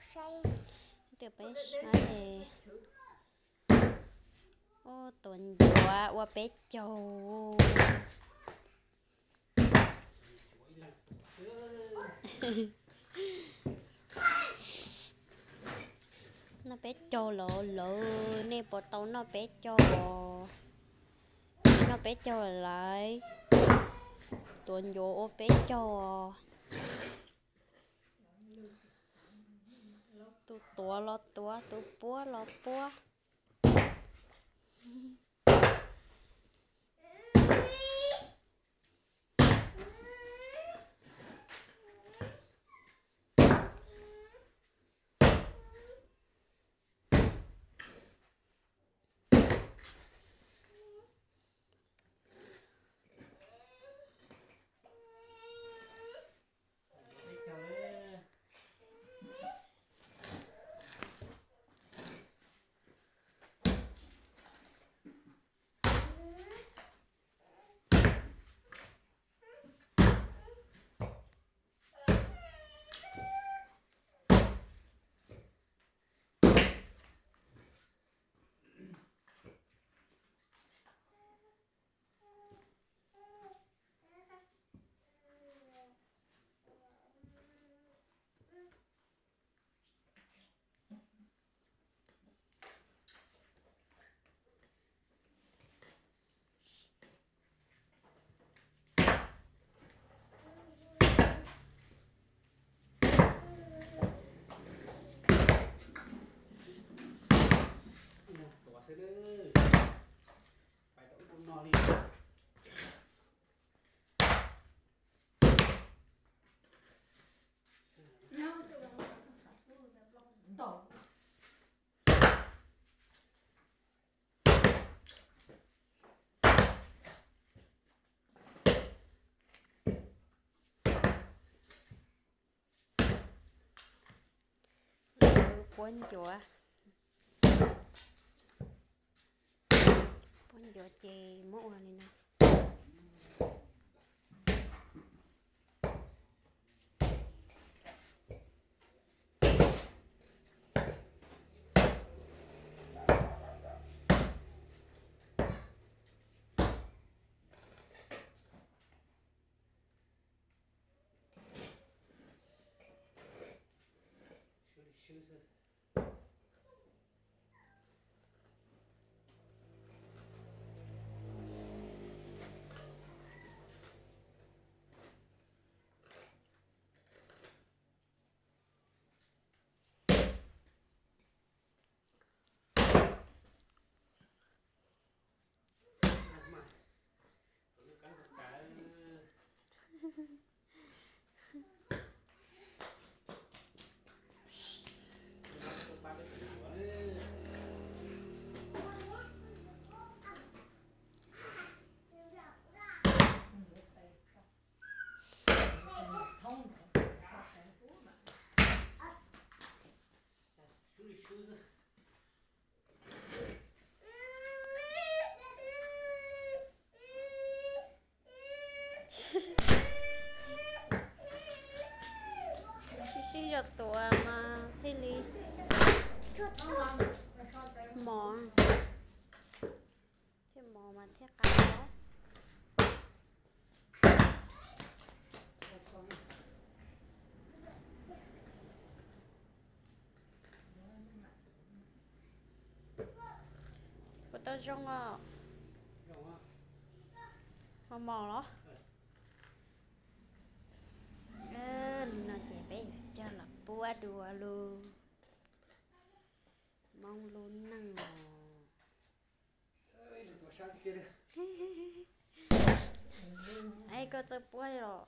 Saib, peb saib, ua tuav ncuav ua peb caug. Noj peb caug lawm, lawv nej puas tau noj peb caug? Noj peb caug lawm, tuav ncuav ua peb caug. Tus tuav los tuav, tus puab los puab. Puab ncuav, puab ncuav ces muab ua li no. Sib sib zog tuav mas thiaj li mos, thiaj mos mas thiaj qab. Puas tau zoo os? Mos mos los? Li no ces peb yuav coj los puab dua lug. Hmoob lub neej os. Aib, koj txawj puab los?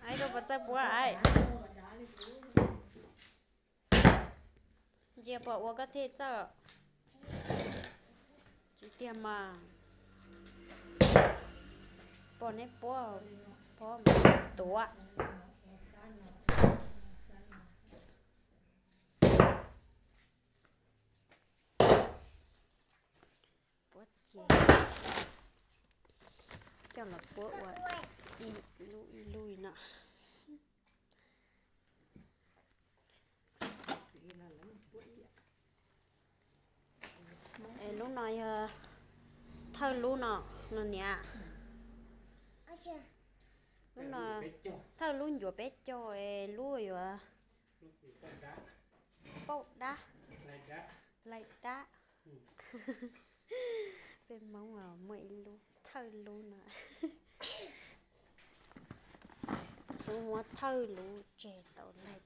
Aib, koj puas txawj puab aib? Ntsia pom ua koj thiaj txawj. Tsis tiag mas, pom neb puab, puab tuav. Ces coj los puab ua ib lub ib lub no. Es lub no yog thawj lub no, no niam. Lub no thawj lub ncuav peb caug es lub yuav pauj dab, laij dab. Peb Hmoob muaj ib lub thawj lub no. Xub muab thawj lub tseg tau laij